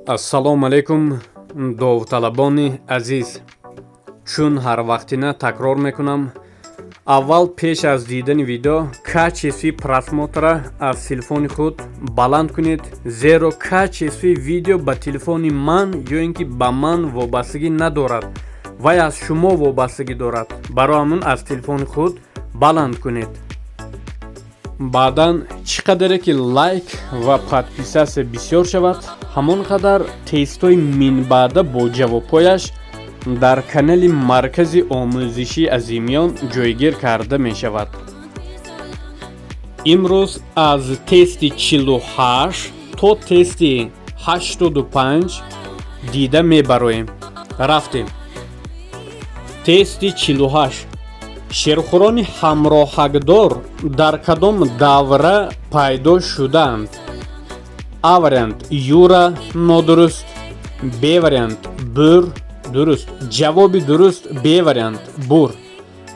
Ассалому алайкум, довталабони азиз. Чун ҳарвақтина такрор мекунам, аввал пеш аз дидани видео качествои просмотра аз телефони худ баланд кунед, зеро качествои видео ба телефони ман ё ин ки ба ман вобастагӣ надорад, вай аз шумо вобастагӣ дорад. Барои ҳамун аз телефони худ баланд кунед. Баъдан, чӣ қадаре ки лайк ва подписаться бисёр шавад, ҳамон қадар тестҳои минбаъда бо ҷавобҳояш дар канали Маркази омӯзишии Азимиён ҷойгир карда мешавад. Имрӯз аз тести 48 то тести 85 дида мебароем. Рафтем. Тести 48: ширхӯрони ҳамроҳакдор дар кадом давра пайдо шудаанд? А вариант, юра, нодуруст. Б вариант, бур, дуруст. Ҷавоби дуруст Б вариант, бур.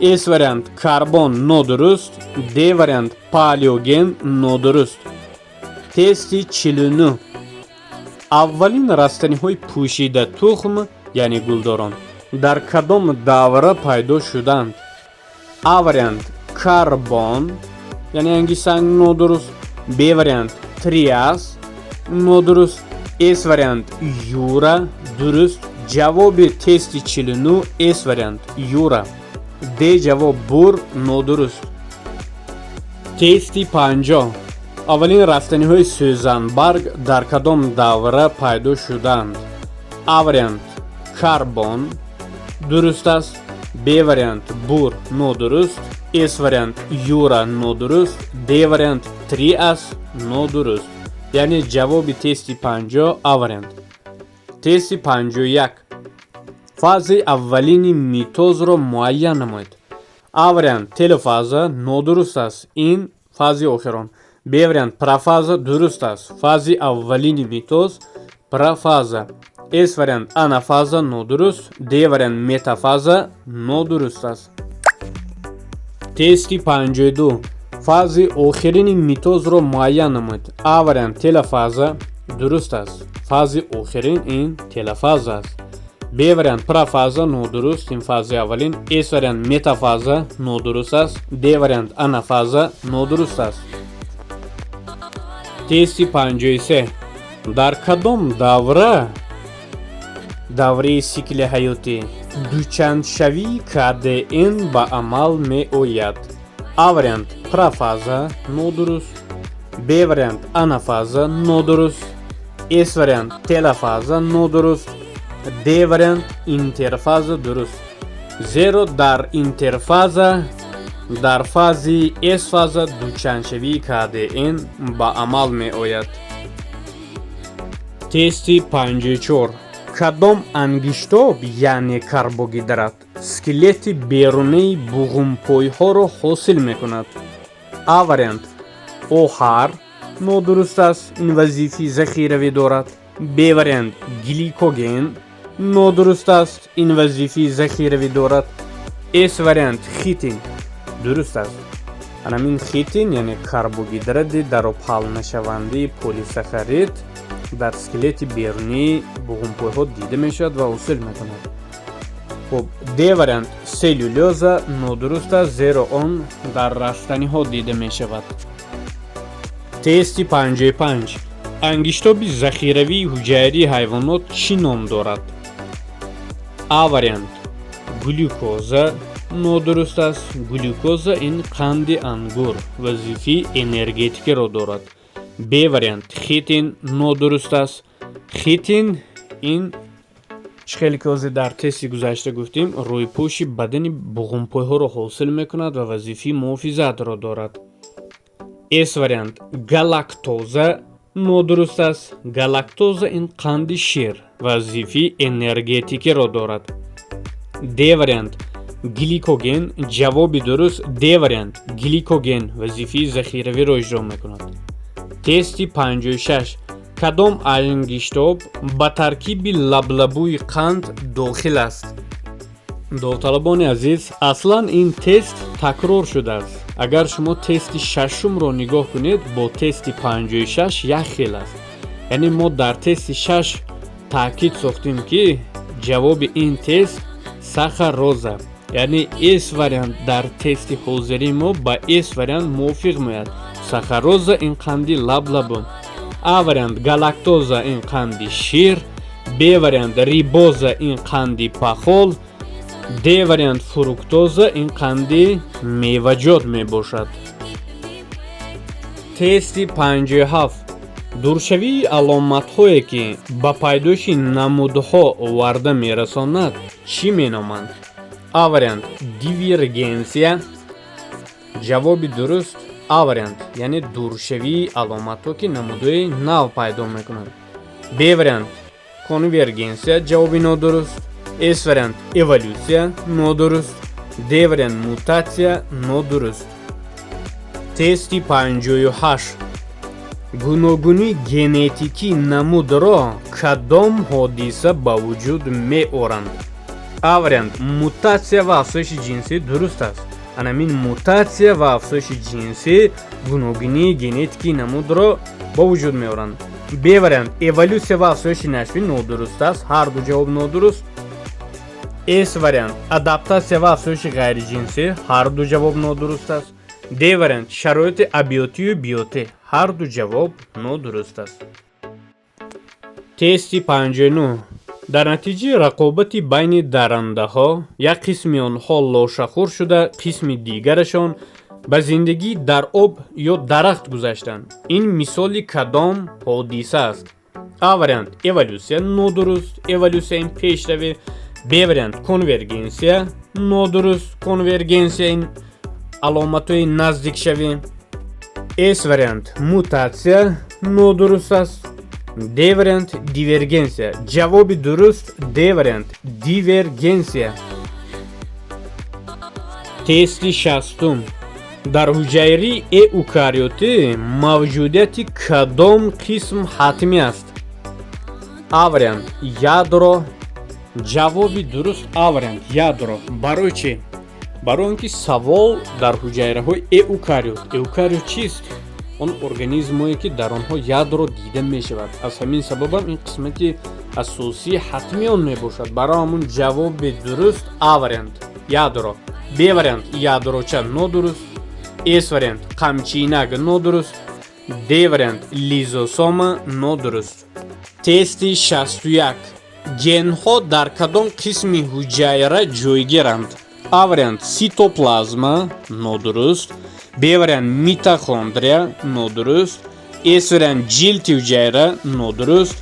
С вариант, карбон, нодуруст. Д вариант, палеоген, нодуруст. Тести 49: аввалин растаниҳои пӯшидатухм, яъне гулдорон, дар кадом давра пайдо шуданд? А вариант, карбон, яъне ангиштсанг, нодуруст. Б вариант, триас, нодуруст. С вариант, юра, дуруст. Ҷавоби тести 49 С вариант, юра. Д ҷавоб, бур, нодуруст. Тести 50: аввалин растаниҳои сӯзанбарг дар кадом давра пайдо шуданд? А вариант, карбон, дуруст аст. Б вариант, бур, нодуруст. С вариант, юра, нодуруст. Д вариант, триас, нодуруст. Яъне ҷавоби тести 50 А вариант. Тести 51: фазаи аввалини митозро муайян намоед. А вариант, телофаза, нодуруст аст, ин фази охирон. Б вариант, профаза, дуруст аст, фази аввалини митоз профаза. С вариант, анафаза, нодуруст. Д вариант, метафаза, нодуруст аст. Тести 52: фази охирини митозро муайян намоед. А вариант, телофаза, дуруст аст, фази охирин ин телофаза аст. Б вариант, профаза, нодуруст, ин фази аввалин. С вариант, метафаза, нодуруст аст. Д вариант, анафаза, нодуруст аст. Тести 53: дар кадом давра, давраи сикли ҳаётӣ, дучандшавии КДН ба амал меояд? А вариант, профаза, нодуруст. Б вариант, анафаза, нодуруст. С вариант, телофаза, нодуруст. Д вариант, интерфаза, дуруст, зеро дар интерфаза, дар фази С фаза дучандшавии КДН ба амал меояд. Тести 54: кадом ангиштоб, яъне карбогидрат, скелети берунаи буғумпойҳоро ҳосил мекунад? А вариант, оҳар, нодуруст аст, ин вазифаи захиравӣ дорад. Б вариант, гликоген, нодуруст аст, ин вазифаи захиравӣ дорад. С вариант, хитин, дуруст аст. Анамин хитин, яъне карбогидради даробҳалнашавандаи полисахарид, дар скелети берунии буғумпойҳо дида мешавад ва ҳосил мекунад. Хуб, Д вариант, селлюлоза, нодуруст аст, зеро он дар растаниҳо дида мешавад. Тести 55: ангиштоби захиравии ҳуҷайраи ҳайвонот чӣ ном дорад? А вариант, глюкоза, нодуруст аст, глюкоза ин қанди ангур, вазифаи энергетикиро дорад. Б вариант, хитин, нодуруст аст. Хитин ин, чӣ хеле ки ҳозир дар тести гузашта гуфтем, рӯйпӯши бадани буғумпойҳоро ҳосил мекунад ва вазифаи муҳофизатро дорад. С вариант, галактоза, нодуруст аст. Галактоза ин қанди шир, вазифаи энергетикиро дорад. Д вариант, гликоген. Ҷавоби дуруст Д вариант, гликоген, вазифаи захиравиро иҷро мекунад. Тести 56: кадом ангиштоб ба таркиби лаблабӯи қанд дохил аст? Довталабони азиз, аслан ин тест такрор шудааст. Агар шумо тести шашумро нигоҳ кунед, бо тести 56 як хел аст. Яъне мо дар тести шаш Таъкид сохтем, ки ҷавоби ин тест сахароза, яъне С вариант. Дар тести ҳозирии мо ба С вариант мувофиқ меояд. Сахароза ин қанди лаблабу. А вариант галактоза ин қанди шир, Б вариант рибоза ин қанди пахол, Д вариант фруктоза ин қанди меваҷот мебошад. Тести 57. Дуршавии аломатҳое, ки ба пайдоиши намудҳо оварда мерасонад, чӣ меноманд? А вариант дивергенсия. Ҷавоби дуруст А вариант, яъне дуршавии аломатҳо, ки намудҳои нав пайдо мекунанд. Б вариант конвергенсия, ҷавоби нодуруст. С вариант эволюсия, нодуруст. Д вариант мутатсия, нодуруст. Тести 58. Гуногунии генетикии намудро кадом ҳодиса ба вуҷуд меоранд? А вариант мутатсия ва афзоиши ҷинсӣ дуруст аст. Анамин мутатсия ва афзоиши ҷинсӣ гуногунии генетикии намудро ба вуҷуд меоранд. Б вариант эволюсия ва афзоиши нашвӣ нодуруст аст, ҳар ду ҷавоб нодуруст. С вариант адаптатсия ва афзоиши ғайриҷинсӣ, ҳар ду ҷавоб нодуруст аст. Д вариант шароити абиотию биотӣ, ҳар ду ҷавоб нодуруст аст. Тести 59. Дар натиҷаи рақобати байни дарандаҳо як қисми онҳо лошахӯр шуда, қисми дигарашон ба зиндагӣ дар об ё дарахт гузаштанд. Ин мисоли кадом ҳодиса аст? А вариант эволюсия, нодуруст, эволюсия ин пешравӣ. Б вариант конвергенсия, нодуруст, конвергенсия ин аломатҳои наздикшавӣ. С вариант мутатсия, нодуруст аст. Д вариант дивергенсия. Ҷавоби дуруст Д вариант дивергенсия. Тести 60-ум. Дар ҳуҷайраи эукариотӣ мавҷудияти кадом қисм ҳатмӣ аст? А вариант ядро. Ҷавоби дуруст А вариант ядро. Барои чӣ? Барои он ки савол дар ҳуҷайраҳои эукариот. Эукариот чист? Он организмое, ки дар онҳо ядро дида мешавад. Аз ҳамин сабабам ин қисмати асосии ҳатмии он мебошад. Барои ҳамун ҷавоби дуруст А вариант ядро. Б вариант ядроча, нодуруст. С вариант қамчинак, нодуруст. Д вариант лизосома, нодуруст. Тести 61. Генҳо дар кадом қисми ҳуҷайра ҷойгиранд? А вариант ситоплазма, нодуруст. Б вариант митохондрия, нодуруст. С вариант ҷилди ҳуҷайра, нодуруст.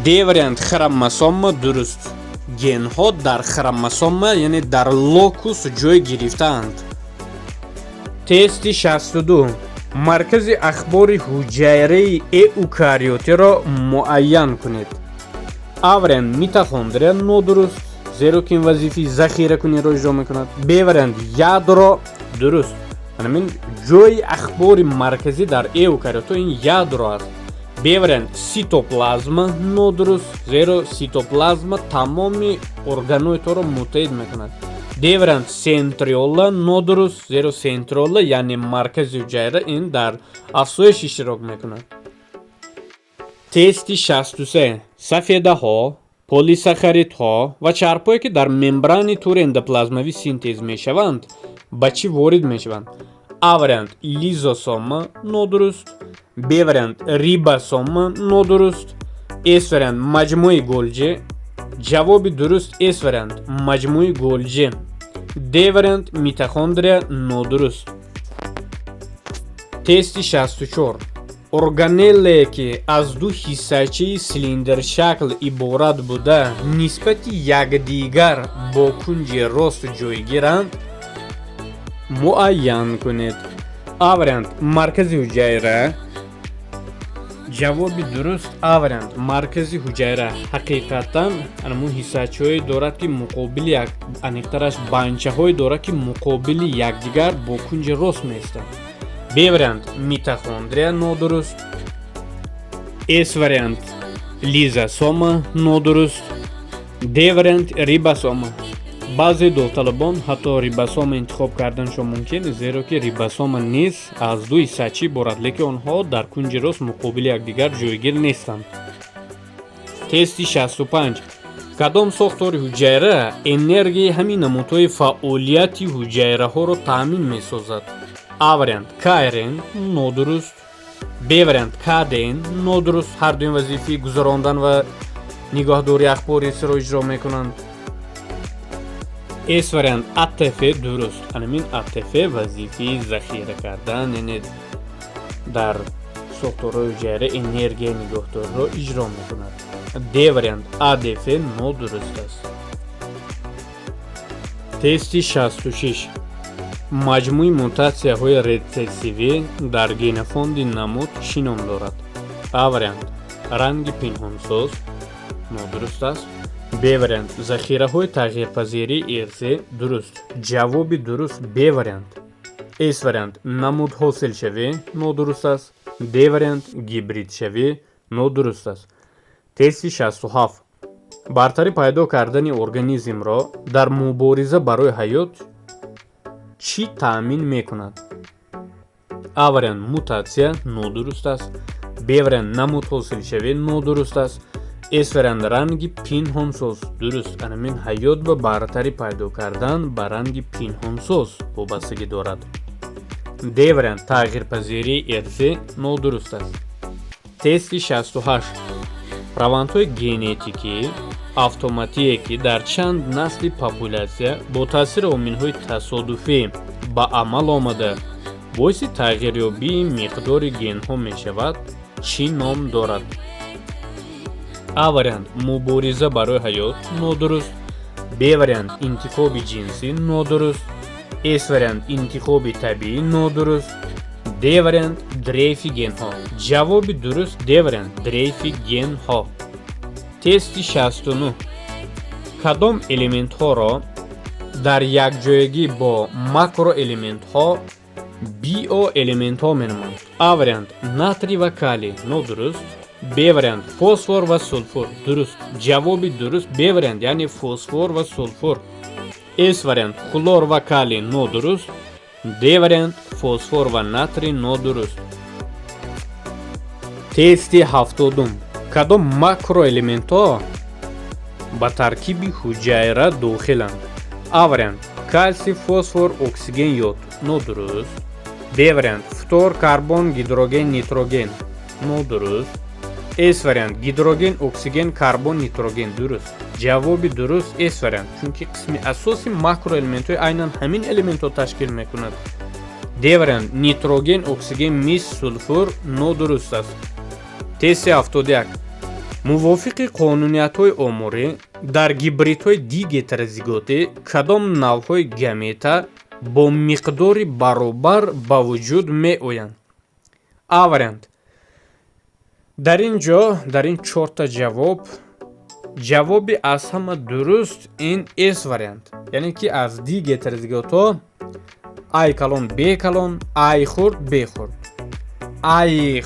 Д вариант хромосома, дуруст. Генҳо дар хромосома, яъне дар локус ҷой гирифтаанд. Тести 62. Маркази ахбори ҳуҷайраи эукариотиро муайян кунед. А вариант митохондрия, нодуруст, зеро ки ин вазифаи захиракуниро иҷро мекунад. Б вариант ядро, дуруст. Ҳамин ҷои ахбори марказӣ дар эукариотҳо ин ядро аст. Б вариант ситоплазма, нодуруст, зеро ситоплазма тамоми органоидҳоро муттаҳид мекунад. Д вариант центриола, нодуруст, зеро центриола, яъне маркази ҳуҷайра, ин дар афзоиш иштирок мекунад. Тести 63. Сафедаҳо, полисахаридҳо ва чарбҳое, ки дар мембрани тури эндоплазмавӣ синтез мешаванд, ба чӣ ворид мешаванд? А вариант лизосома, нодуруст. Б вариант рибосома, нодуруст. С вариант маҷмӯи Голҷи. Ҷавоби дуруст С вариант маҷмӯи Голҷи. Д вариант митохондрия, нодуруст. Тести 64. Органелле, ки аз ду ҳиссачаи силиндршакл иборат буда, нисбати якдигар бо кунҷи рост ҷойгиранд, муайян кунед. А вариант маркази ҳуҷайра. Ҷавоби дуруст А вариант маркази ҳуҷайра. Ҳақиқатан анамун ҳиссачаҳое дорад, ки муқобили як, аниқтараш банчаҳое дорад, ки муқобили якдигар бо кунҷи рост меистанд. Б вариант митохондрия, нодуруст. С вариант лизосома, нодуруст. Д вариант рибосома. Баъзе довталабон ҳатто рибосома интихоб карданашон мумкин, зеро ки рибосома низ аз ду ҳиссача иборат, лекин онҳо дар кунҷи рост муқобили якдигар ҷойгир нестанд. Тести 65. Кадом сохтори ҳуҷайра энергияи ҳамин намудҳои фаъолияти ҳуҷайраҳоро таъмин месозад? А вариант, КРН, нодуруст. Б вариант, КДН, нодуруст. Ҳардуин вазифаи гузарондан ва нигоҳдории ахбори ирсиро иҷро мекунанд. С вариант, АТФ, дуруст. Анамин АТФ вазифаи захира кардан, яъне дар сохторҳои ҳуҷайра энергия нигоҳдориро иҷро мекунад. Д вариант, АДФ, нодуруст аст. Тести 66. Маҷмӯи мутатсияҳои рецессивӣ дар генофонди намуд чӣ ном дорад? А вариант, ранги пинҳонсоз, нодуруст аст. Б вариант, захираҳои тағйирпазирии ирсӣ, дуруст. Ҷавоби дуруст Б вариант. С вариант, намуд ҳосилшавӣ, нодуруст аст. Д вариант, гибридшавӣ, нодуруст аст. Тести 67. Бартарӣ пайдо кардани организмро дар мубориза барои ҳаёт чӣ таъмин мекунад? А вариант, мутатсия, нодуруст аст. Б вариант, намуд ҳосилшавӣ, нодуруст аст. С вариант, ранги пинҳонсоз, дуруст. Анамин ҳаёт ба бартарӣ пайдо кардан ба ранги пинҳонсоз вобастагӣ дорад. Д вариант, тағйирпазирии ирсӣ, нодуруст аст. Тести 68. Равандҳои генетикӣ автоматие, ки дар чанд насли популятсия бо таъсири омилҳои тасодуфӣ ба амал омада, боиси тағйирёбии миқдори генҳо мешавад, чӣ ном дорад? А вариант, мубориза барои ҳаёт, нодуруст. Б вариант, интихоби ҷинсӣ, нодуруст. С вариант, интихоби табиӣ, нодуруст. Д вариант, дрейфи генҳо. Ҷавоби дуруст Д вариант, дрейфи генҳо. Тести 69. Кадом элементҳоро дар якҷоягӣ бо макроэлементҳо биоэлементҳо меноманд? А вариант, натрий ва калий, нодуруст. Б вариант, фосфор ва сулфур, дуруст. Ҷавоби дуруст Б вариант, яъне фосфор ва сулфур. С вариант, хлор ва калий, нодуруст. Д вариант, фосфор ва натрий, нодуруст. Тести 70-ум. Кадом макроэлементҳо ба таркиби ҳуҷайра дохиланд? А вариант, калсий, фосфор, оксиген, йод, нодуруст. Б вариант, фтор, карбон, гидроген, нитроген, нодуруст. С вариант, гидроген, оксиген, карбон, нитроген, дуруст. Ҷавоби дуруст С вариант, чунки қисми асоси макроэлементҳои айнан ҳамин элементҳо ташкил мекунад. Д вариант, нитроген, оксиген, мис, сулфур, нодуруст аст. Тести 71. Мувофиқи қонуниятҳои оморӣ, дар гибридҳои дигетерозиготӣ кадом навъҳои гамета бо миқдори баробар ба вуҷуд меоянд? А вариант. Дар ин ҷо, дар ин чорта ҷавоб, ҷавоби аз ҳама дуруст ин С вариант, яъне ки аз дигетерозиготҳо А калон, Б калон, А хурд, Б хурд, А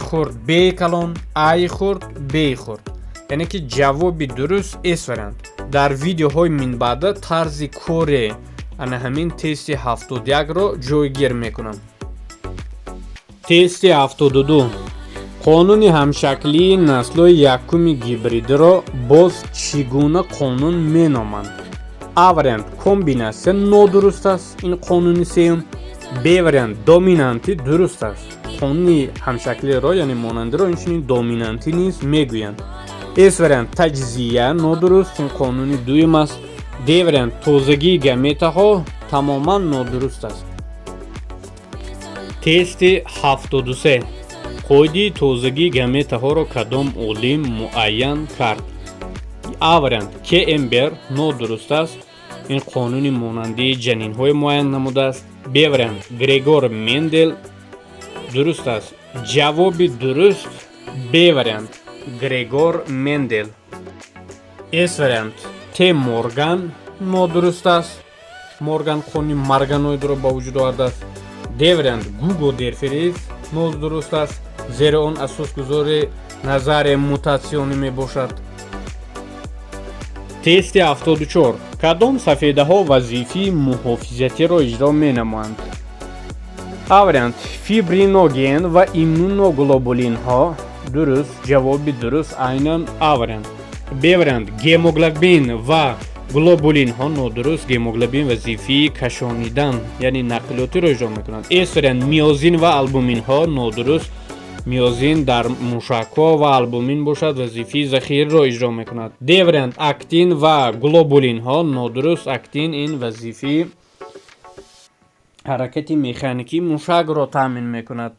хурд, Б калон, А хурд, Б хурд, яъне ки ҷавоби дуруст С вариант. Дар видеоҳои минбаъда тарзи коре ана ҳамин тести 71-ро ҷойгир мекунам. Тести 72. Қонуни ҳамшаклии наслҳои якуми гибридиро боз чӣ гуна қонун меноманд? А вариант, комбинатсия, нодуруст аст, ин қонуни сеюм. Б вариант, доминантӣ, дуруст аст. Қонуни ҳамшаклиро, яъне монандиро, инчунин доминантӣ низ мегӯянд. С вариант, таҷзия, нодуруст, ин қонуни дуюм аст. Д вариант, тозагии гаметаҳо, тамоман нодуруст аст. Тести 73. Қоидаи тозагии гаметаҳоро кадом олим муайян кард? А вариант, Кембер, нодуруст аст, ин қонуни монандии ҷанинҳои муайян намудааст. Б вариант, Грегор Мендел, дуруст аст. Ҷавоби дуруст Б вариант, Грегор Мендел. С вариант, Т Морган, нодуруст аст, Морган қонуни марганоидро ба вуҷуд овардааст. Д вариант, Гуго де Фриз, нодуруст аст, зеро он асосгузори назарияи мутатсионӣ мебошад. Тести 74. Кадом сафедаҳо вазифаи муҳофизатиро иҷро менамоянд? А вариант, фибриноген ва иммуноглобулинҳо, дуруст. Ҷавоби дуруст айнан А вариант. Б вариант, гемоглобин ва глобулинҳо нодуруст. Гемоглобин вазифаи кашонидан, яъне нақлиётиро иҷро мекунад. С вариант, миозин ва албуминҳо нодуруст. Миозин дар мушакҳо ва албумин бошад, вазифаи захираро иҷро мекунад. Д вариант, актин ва глобулинҳо нодуруст. Актин ин вазифаи ҳаракати механикии мушакро таъмин мекунад.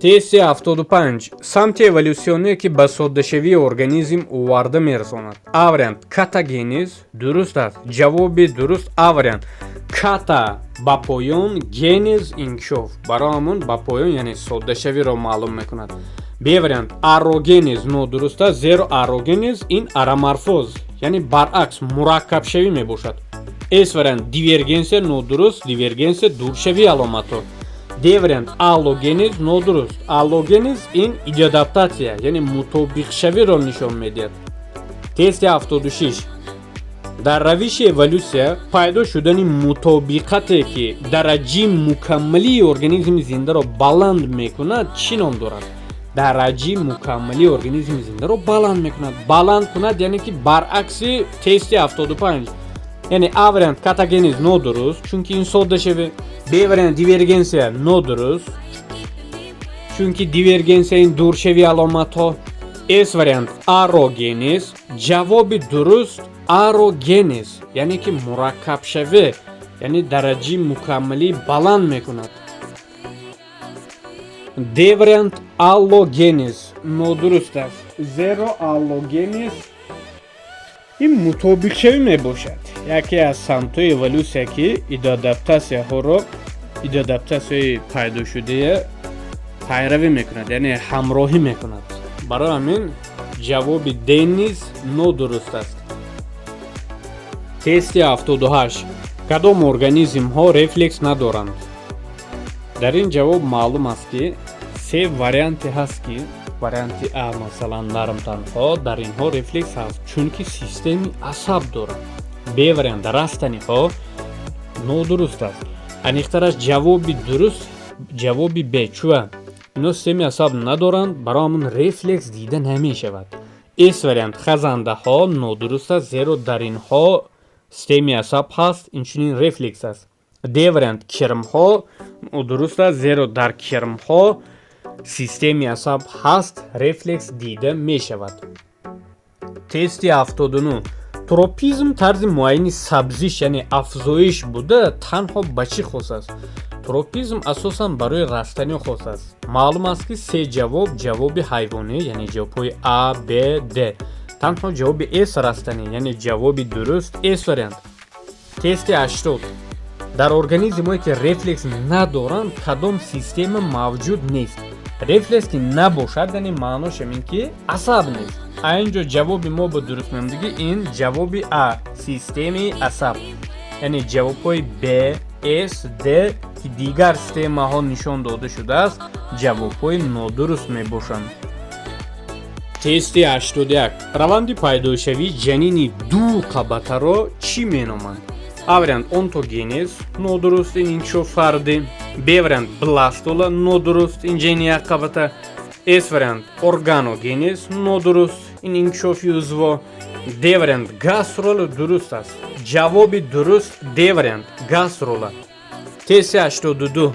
Тести 75. Самти эволюсионие, ки ба соддашавии организм оварда мерасонад. А вариант, катагенез дуруст аст. Ҷавоби дуруст А вариант. Ката ба поён, генез инкишоф, барои ҳамон ба поён, яъне соддашавиро маълум мекунад. Б вариант, арогенез нодуруст аст, зеро арогенез ин ароморфоз, яъне баръакс, мураккабшавӣ мебошад. С вариант, дивергенсия нодуруст. Дивергенсия дуршавии аломатҳо. Д вариант, аллогенез нодуруст. Аллогенез ин идиоадаптатсия, яъне мутобиқшавиро нишон медиҳад. Тести 76. Дар равиши эволюсия пайдо шудани мутобиқате, ки дараҷаи мукаммалии организми зиндаро баланд мекунад, чӣ ном дорад? Дараҷаи мукаммалии организми зиндаро баланд мекунад, баланд кунад, яъне ки баръакси тести 75, яъне А вариант, катагенез нодуруст, чунки ин соддашавӣ. Б вариант, дивергенсия нодуруст, чунки дивергенсия ин дуршавии аломатҳо. С вариант, арогенез. Ҷавоби дуруст арогенез, яъне ки мураккабшавӣ, яъне дараҷаи мукаммалӣ баланд мекунад. Д вариант, аллогенез нодуруст аст, зеро аллогенез ин мутобиқшавӣ мебошад, яке аз самтҳои эволюсия, ки идиоадаптатсияҳоро, идиоадаптатсияи пайдошудая пайравӣ мекунад, яъне ҳамроҳӣ мекунад. Барои ҳамин ҷавоби Д низ нодуруст аст. Тести 78. Кадом организмҳо рефлекс надоранд? Дар ин ҷавоб маълум аст, ки се варианте ҳаст, ки варианти А, масалан, нармтанҳо, дар инҳо рефлекс ҳаст, чунки системи асаб дорад. Б вариант, растаниҳо нодуруст аст. Аниқтараш, ҷавоби дуруст ҷавоби Б. Чуа ино системи асаб надоранд, барои ҳамон рефлекс дида намешавад. С вариант, хазандаҳо нодуруст аст, зеро дар инҳо системи асаб ҳаст, инчунин рефлекс аст. Д вариант, кирмҳо нодуруст аст, зеро дар кирмҳо системи асаб ҳаст, рефлекс дида мешавад. Тести 79. Тропизм тарзи муайяни сабзиш, яъне афзоиш буда, танҳо ба чӣ хос аст? Тропизм асосан барои растаниҳо хос аст. Маълум аст, ки се ҷавоб ҷавоби ҳайвонӣ, яъне ҷавобҳои А, Б, Д. Танҳо ҷавоби С растанӣ, яъне ҷавоби дуруст С вариант. Тести 80. Дар организмҳое, ки рефлекс надоранд, кадом система мавҷуд нест? Рефлекс ки набошад, яъне маънош ин ки асаб нест. А ин ҷо ҷавоби мо ба дурустмондагӣ ин ҷавоби А, системаи асаб, яъне ҷавобҳои Б, С, Д, ки дигар системаҳо нишон дода шудааст, ҷавобҳои нодуруст мебошанд. Тести 81. Раванди пайдошавии ҷанини ду қабатаро чӣ меноманд? А вариант, онтогенез нодуруст, ин инкишоф фардӣ. Б вариант, бластула нодуруст, ин ҷанини якқабата. С вариант, органогенез нодуруст, ин инкишофи узвҳо. Д вариант, гаструла дуруст аст. Ҷавоби дуруст Д вариант, гаструла. Тести 82.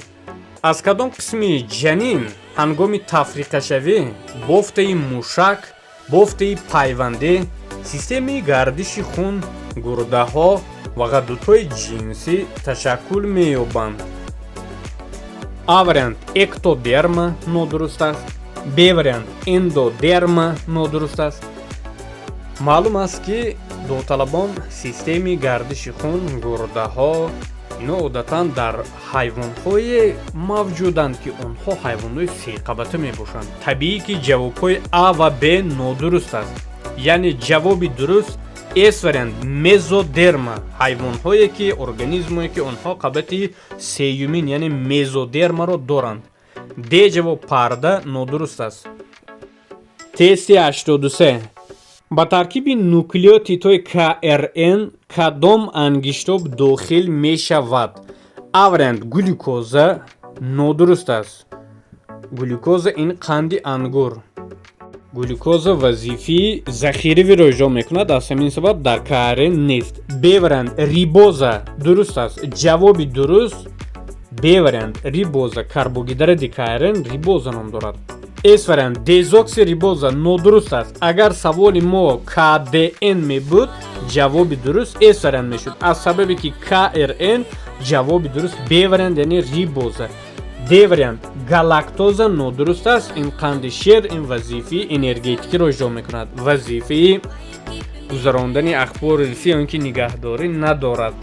Аз кадом қисми ҷанин ҳангоми тафриқашавӣ бофтаи мушак, бофтаи пайвандӣ, системаи гардиши хун, гурдаҳо ва ғадудҳои ҷинсӣ ташаккул меёбанд? А вариант, эктодерма нодуруст аст. Б вариант, эндодерма нодуруст аст. Маълум аст, ки довталабон, системаи гардиши хун, гурдаҳо, ино одатан дар ҳайвонҳое мавҷуданд, ки онҳо ҳайвонҳои сеқабата мебошанд. Табиӣ, ки ҷавобҳои А ва Б нодуруст аст, яъне ҷавоби дуруст С вариант, мезодерма. Ҳайвонҳое ки, организмое ки онҳо қабати сеюмин, яъне мезодермаро доранд. Д ҷавоб, парда нодуруст аст. Тести 83. Ба таркиби нуклеотидҳои КРН кадом ангиштоб дохил мешавад? А вариант, глюкоза нодуруст аст, глюкоза ин қанди ангур. Глюкоза вазифаи захиравиро иҷро мекунад, аз ҳамин сабаб дар КРН нест. Б вариант, рибоза, дуруст аст. Ҷавоби дуруст Б вариант, рибоза. Карбогидради КРН рибоза ном дорад. С вариант, дезоксирибоза, нодуруст аст. Агар саволи мо КДН мебуд, ҷавоби дуруст С вариант мешуд. Аз сабабе ки КРН, ҷавоби дуруст Б вариант, яъне рибоза. Д вариант, галактоза, нодуруст аст. Ин қанди шир, ин вазифаи энергетикиро иҷро мекунад, вазифаи гузарондани ахбори ирсӣ ё ин ки нигаҳдорӣ надорад.